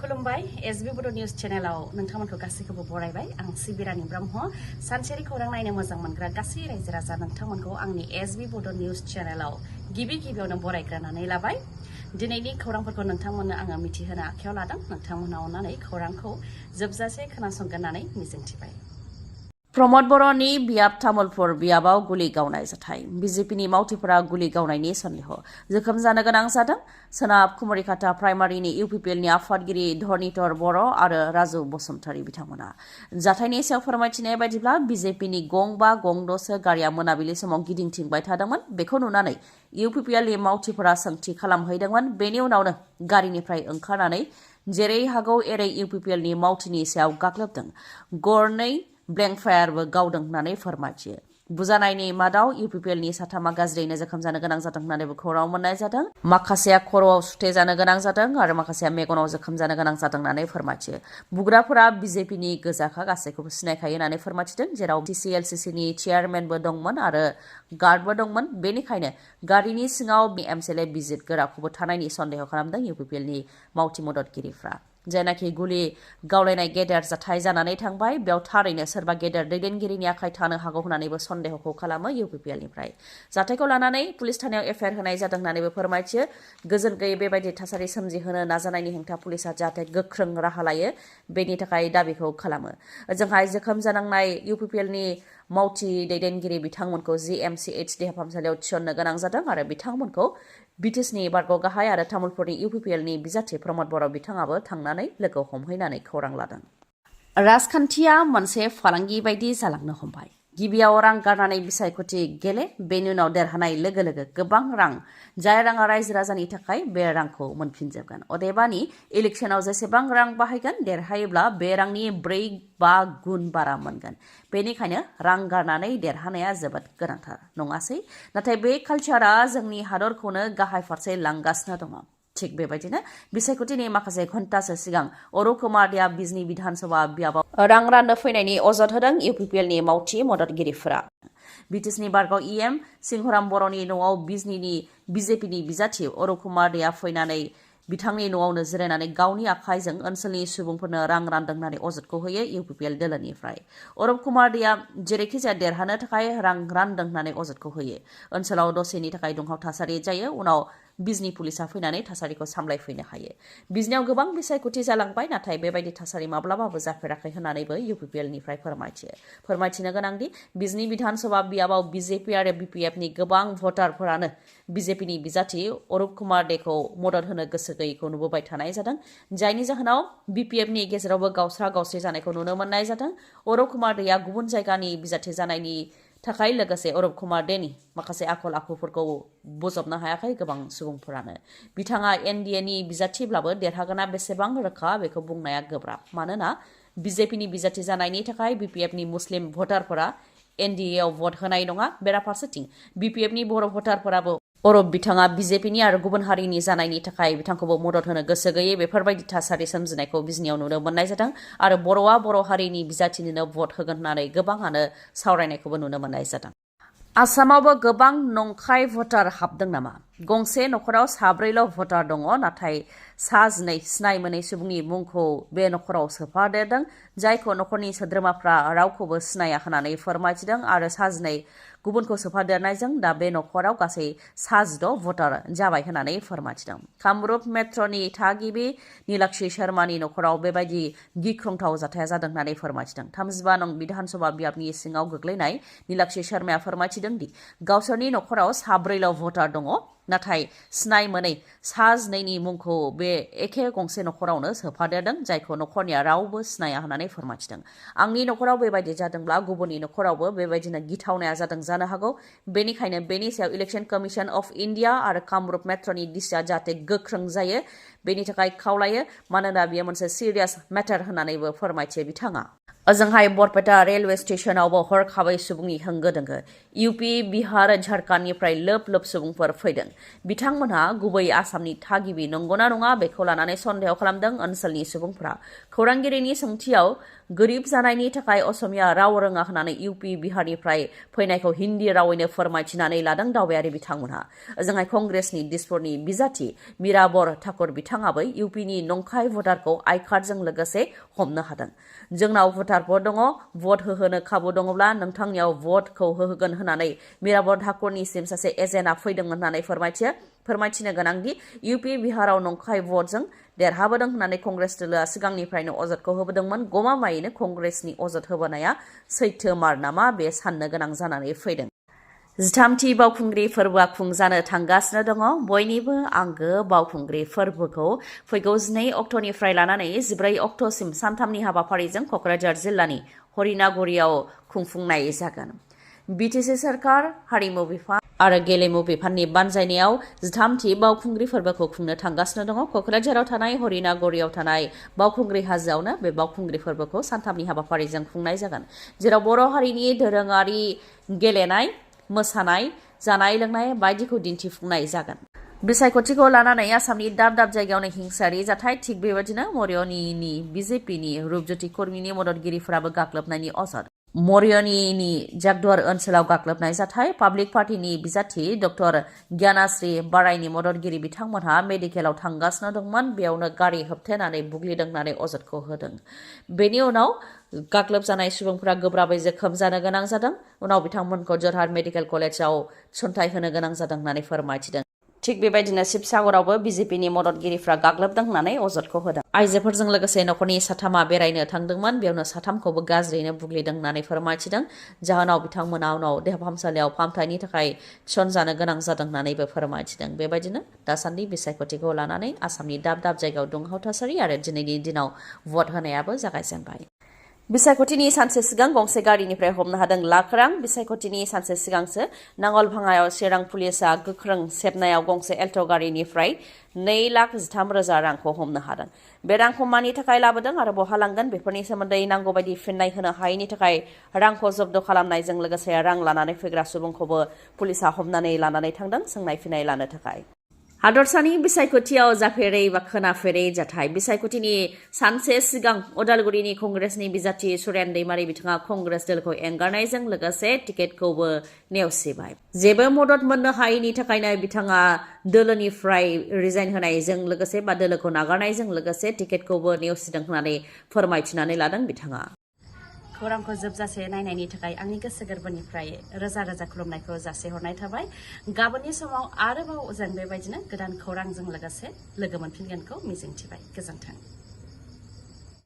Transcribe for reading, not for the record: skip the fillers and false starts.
खुलुमबाय एसबी बड' निउज चेनेलाव नोंथांमोनखौ गासैखौबो बरायबाय आं सिबिरानि ब्रह्म सानसेनि खौरां नायनो मोजां मोनग्रा गासै रायजो राजा नोंथांमोनखौ आंनि एसबी बड' निउज चेनेलाव गिबियावनो बरायग्रोनानै लाबाय दिनैनि खौरांफोरखौ नोंथांमोननो आङो मिथिहोनो आखायाव लादों नोंथांमोना अननानै खौरांखौ जोबजासे खोनासंगोन होननानै मिजिंथिबाय प्रमद बर'नि बियाब तामुलपुर बियाबाव गुलि गावनाय जाथाय बिजेपिनि मावथिफोरा गुलि गावनायनि सन्देह जोखोम जानो गोनां जादों सोनाब कुमारिखाता प्राइमारिनि UPPLनि आफादगिरि धरनीधर बर' आरो राजु बसुमतारी बिथांमोना जाथायनि सायाव फोरमायथिनाय बायदिब्ला बिजेपिनि गं 6 गारिया मोनाबिलि समाव गिदिंथिंबाय थादोंमोन बेखौ नुनानै UPPLनि मावथिफोरा सोंथि खालामहैदोंमोन बेनि उनावनो गारिनिफ्राय ओंखारनानै जेरै हागौ एरै UPPLनि मावथिनि सायाव गाग्लोबदों गरनै ब्लेंक फायारबो गावदों होननानै फोरमायथियो बुजानायनि मादाव UPPLनि साथामा गाज्रियैनो जोखोम जानो गोनां जादों होननानैबो खौरां मोननाय जादों माखासेया खर'आव सुथे जानो गोनां जादों आरो माखासेया मेगनाव जोखोम जानो गोनां जादों होननानै फोरमायथियो बुग्राफोरा बिजेपिनि गोजाखा गासैखौबो सिनायखायो होननानै फोरमायथिदों जेराव BTCLCCनि चेयारमेनबो दंमोन आरो गार्डबो दंमोन बेनिखायनो गारिनि सिङाव MCLA बिजित गोराखौबो थानायनि सन्देह खालामदों UPPLनि मावथि मददगिरिफ्रा जायनाखि गुलि गावलायनाय गेदेर जाथाय जानानै थांबाय बेयाव थारैनो सोरबा गेदेर दैदेनगिरिनि आखाइ थानो हागौ होननानैबो सन्देहखौ खालामो UPPLनिफ्राय जाथायखौ लानानै पुलिस थानायाव FIR होनाय जादों होननानैबो फोरमायथियो गोजोन गैयै बेबायदि थासारि सोमजिहोनो नाजानायनि हेंथा पुलिसा जाहाथे गोख्रों राहा लायो बेनि थाखाय दाबिखौ खालामो ओजोंहाय जोखोम जानांनाय UPPLनि मावथि दैदेनगिरि बिथांमोनखौ GMCH देहा फाहामसालियाव थिसननो गोनां जादों आरो बिथांमोनखौ BTCनि बारग' गाहाय आरो तामुलपुरनि UPPLनि बिजाथि प्रमद बर' बिथाङाबो थांनानै लोगो हमहैनानै खौरां लादों राजखान्थिया मोनसे फालांगि बायदि जालांनो हमबाय गिबियाव रां गारनानै बिसायख'थि गेले बेनि उनाव देरहानाय लोगो लोगो गोबां रां जाय राङा रायजो राजानि थाखाय बे रांखौ मोनफिनजोबगोन अदेबानि इलेक्शनाव जेसेबां रां बाहायगोन देरहायोब्ला बे रांनि 4-5 गुन बारा मोनगोन बेनिखायनो रां गारनानै देरहानाया जोबोद गोनांथार नङासै नाथाय बे कालचारा जोंनि हादरखौनो गाहाय फारसे लांगासिनो दङ थिग बेबायदिनो बिसायख'थिनि माखासे घन्टासो सिगां अरुण कुमारआ बिजनी विधानसभा बियाबाव रां राननो फैनायनि अजद होदों UPPLनि मावथि मददगिरिफोरा BTCनि बारग' EM सिंहराम बर'नि न'आव बिजनीनि BJPनि बिजाथि अरुण कुमारआ फैनानै बिथांनि न'आवनो जिरायनानै गावनि आखाइजों ओनसोलनि सुबुंफोरनो रां रानदों होननानै अजदखौ होयो UPPL दोलोनिफ्राय अरुण कुमारआ जेरैखि जाया देरहानो थाखाय रां रानदों होननानै अजदखौ होयो ओनसोलाव दसेनि थाखाय दुंहाव थासारि जायो उनाव बिजनी पुलिसा फैनानै थासारिखौ सामलायफैनो हायो बिजनीयाव गोबां बिसायख'थि जालांबाय नाथाय बेबायदि थासारि माब्लाबाबो जाफेराखै होननानैबो UPPLनिफ्राय फोरमायथिनो गोनांदि बिजनी विधानसभा बियाबाव BJP आरो BPFनि गोबां भटारफोरानो BJPनि बिजाथि अरुण कुमारखौ मदद होनो गोसो गैयैखौ नुबोबाय थानाय जादों जायनि जाहोनाव BPFनि गेजेरावबो गावस्रा गावस्रि जानायखौ नुनो मोननाय जादों अरुण कुमारआ गुबुन जायगानि बिजाथि जानायनि थाखाय लोगोसे अरुण कुमारनि माखासे आखल आखुफोरखौ बोजबनो हायाखै गोबां सुबुंफोरानो बिथाङा NDAनि बिजाथिब्लाबो देरहागोना बेसेबां रोखा बेखौ बुंनाया गोब्राब मानोना BJPनि बिजाथि जानायनि थाखाय BPFनि मुस्लिम भटारफोरा NDAआव भट होनाय नङा बेराफारसेथिं BPFनि बर' भटारफोराबो अरुण बिथाङा BJPनि आरो गुबुन हारिनि जानायनि थाखाय बिथांखौबो मदद होनो गोसो गैयै बेफोरबायदि थासारि सोमजिनायखौ बिजनीयाव नुनो मोननाय जादों आरो बर'आ बर' हारिनि बिजाथिनो भट होगोन होननानै गोबाङानो सावरायनायखौबो नुनो मोननाय जादों आसामावबो गोबां नंखाय भटार हाबदों नामा गंसे नखराव 4ल' भटार दङ नाथाय 12 सिनाय मोनै सुबुंनि मुंखौ बे नखराव सोफादेरदों जायखौ नखरनि सोद्रोमाफ्रा रावखौबो सिनाया होननानै फोरमायथिदों आरो 12 गुबुनखौ सोफादेरनायजों दा बे नखराव गासै 16 भटार जाबाय होननानै फोरमायथिदों कामरुप मेट्र'नि थागिबि नीलाक्षी शर्मानि नखराव बेबायदि गिख्रंथाव जाथाया जादों होननानै फोरमायथिदों 35 नं विधानसभा बियाबनि सिङाव गोग्लैनाय नीलाक्षी शर्माया फोरमायथिदों दि गावसोरनि नखराव 4ल' भटार दङ नाथाय सिनाय मोनै 12नि मुंखौ बे एखे गंसे नखरावनो सोफादेरदों जायखौ नखरनिया रावबो सिनाया होननानै फोरमायथिदों आंनि नखराव बेबायदि जादोंब्ला गुबुननि नखरावबो बेबायदिनो गिथावनाया जादों जानो हागौ बेनिखायनो बेनि सायाव इलेक्शन कमिशन अफ इन्डिया आरो कामरुप मेट्र'नि दिशा जाहाथे गोख्रों जायो बेनि थाखाय खावलायो मानोना बेयो मोनसे सिरियास मेटार होननानैबो फोरमायथियो बिथाङा ओजोंहाय बरपेटा रेलवे स्टेशनावबो हरखाबै सुबुंनि होंगो दोंगो यूपी बिहार झारखंडनिफ्राय लोब लोब सुबुंफोर फैदों बिथांमोनहा गुबै आसामनि थागिबि नंगौना नङा बेखौ लानानै सन्देह खालामदों ओनसोलनि सुबुंफोरा खौरांगिरिनि सोंथियाव गोरिब जानायनि थाखाय असमिया राव रोङा होननानै यूपी बिहारनिफ्राय फैनायखौ हिन्दी रावैनो फोरमायथिनानै लादों दावबायारि बिथांमोनहा ओजोंहाय कंग्रेसनि दिसपुरनि बिजाथि मीराबर ठाकुर बिथाङाबो यूपीनि नंखाय भटारखौ आई कार्डजों लोगोसे हमनो हादों जोंनाव भटारफोर दङ भट होहोनो खाबु दङब्ला नोंथांनियाव भटखौ होहोगोन होननानै मीराबर ठाकुरनिसिम सासे एजेन्टआ फैदोंमोन होननानै फोरमायथिनो गोनांदि यूपी बिहाराव नंखाय भटजों देरहाबोदों होननानै कंग्रेस दोलोआ सिगांनिफ्रायनो अजदखौ होबोदोंमोन गमामायैनो कंग्रेसनि अजद होबोनाया सैथोमार नामा बे साननो गोनां जानानै फैदों 13थि बावखुंग्रि फोरबोआ खुंजानो थांगासिनो दङ बयनिबो आंगो बावखुंग्रि फोरबोखौ फैगौ 2 अक्ट'निफ्राय लानानै 14 अक्ट'सिम सानथामनि हाबाफारिजों क'क्राझार जिल्लानि हरिनागुरियाव खुंफुंनाय जागोन BTC सरकार हारिमु बिफान आरो गेलेमु बिफाननि बानजायनायाव 13थि बावखुंग्रि फोरबोखौ खुंनो थांगासिनो दङ क'क्राझाराव थानाय हरिनागुरियाव थानाय बावखुंग्रि हाजोआवनो बे बावखुंग्रि फोरबोखौ सानथामनि हाबाफारिजों खुंनाय जागोन जेराव बर' हारिनि दोरोङारि गेलेनाय मोसानाय जानाय लोंनाय बायदिखौ दिन्थिफुंनाय जागोन बिसायख'थिखौ लानानै आसामनि दाब दाब जायगायावनो हिंसायारि जाथाय थिग बेबायदिनो मरियनीनि बीजेपीनि रुपज्योति कर्मीनि मददगिरिफोराबो गाग्लोबनायनि अजद मरियनीनि जागदुवार ओनसोलाव गाग्लोबनाय जाथाय पाब्लिक पार्टीनि बिजाथि डक्टर ज्ञानाश्री बारायनि मददगिरि बिथांमोनहा मेडिकेलाव थांगासिनो दंमोन बेयावनो गारि होबथेनानै बुग्लिदों होननानै अजदखौ होदों बेनि उनाव गाग्लोबजानाय सुबुंफोरा गोब्राबै जोखोम जानो गोनां जादों उनाव बिथांमोनखौ जरहाट मेडिकेल कलेजाव थिसनथाय होनो गोनां जादों होननानै फोरमायथिदों थिग बेबायदिनो शिबसागरावबो बीजेपीनि मददगिरिफ्रा गाग्लोबदों होननानै अजदखौ होदों आइजोफोरजों लोगोसे नखरनि साथामा बेरायनो थांदोंमोन बेयावनो साथामखौबो गाज्रियैनो बुग्लिदों होननानै फोरमायथिदों जाहोनाव बिथांमोना उनाव देहा फाहामसालियाव फाहामथायनि थाखाय थिसनजानो गोनां जादों होननानैबो फोरमायथिदों बेबायदिनो दासान्दि बिसायख'थिखौ लानानै आसामनि दाब दाब जायगायाव दुंहाव थासारि आरो दिनैनि दिनाव भट होनायाबो जागायजेनबाय बिसायख'थिनि सानसे सिगां गंसे गारिनिफ्राय हमनो हादों लाख रां बिसायख'थिनि सानसे सिगांसो नांगलभाङायाव चिरां पुलिसआ गोख्रों सेबनायाव गंसे एल्ट' गारिनिफ्राय 2,13,000 रांखौ हमनो हादों बे रांखौ मानि थाखाय लाबोदों आरो बहा लांगोन बेफोरनि सोमोन्दै नांगौ बायदि फिननाय होनो हायैनि थाखाय रांखौ जब्द खालामनायजों लोगोसे रां लानानै फैग्रा सुबुंखौबो पुलिसआ हमनानै लानानै थांदों सोंनाय फिननाय लानो थाखाय हादरसानि बिसायख'थियाव जाफेरै बा खोनाफेरै जाथाय बिसायख'थिनि सानसे सिगां उदालगुरिनि कंग्रेसनि बिजाथि सुरेन दैमारि बिथाङा कंग्रेस दोलोखौ एंगारनायजों लोगोसे टिकेटखौबो नेवसिबाय जेबो मदद मोननो हायैनि थाखायनो बिथाङा दोलोनिफ्राय रिजाइन होनायजों लोगोसे बा दोलोखौ नागारनायजों लोगोसे टिकेटखौबो नेवसिदों होननानै फोरमायथिनानै लादों बिथाङा खौरांखौ जोबजासे नायनायनि थाखाय आंनि गोसो गोरबोनिफ्राय रोजा रोजा खुलुमनायखौ जासिहरनाय थाबाय गाबोननि समाव आरोबाव जों बेबायदिनो गोदान खौरांजों लोगोसे लोगो मोनफिनगोनखौ मिजिंथिबाय गोजोन्थों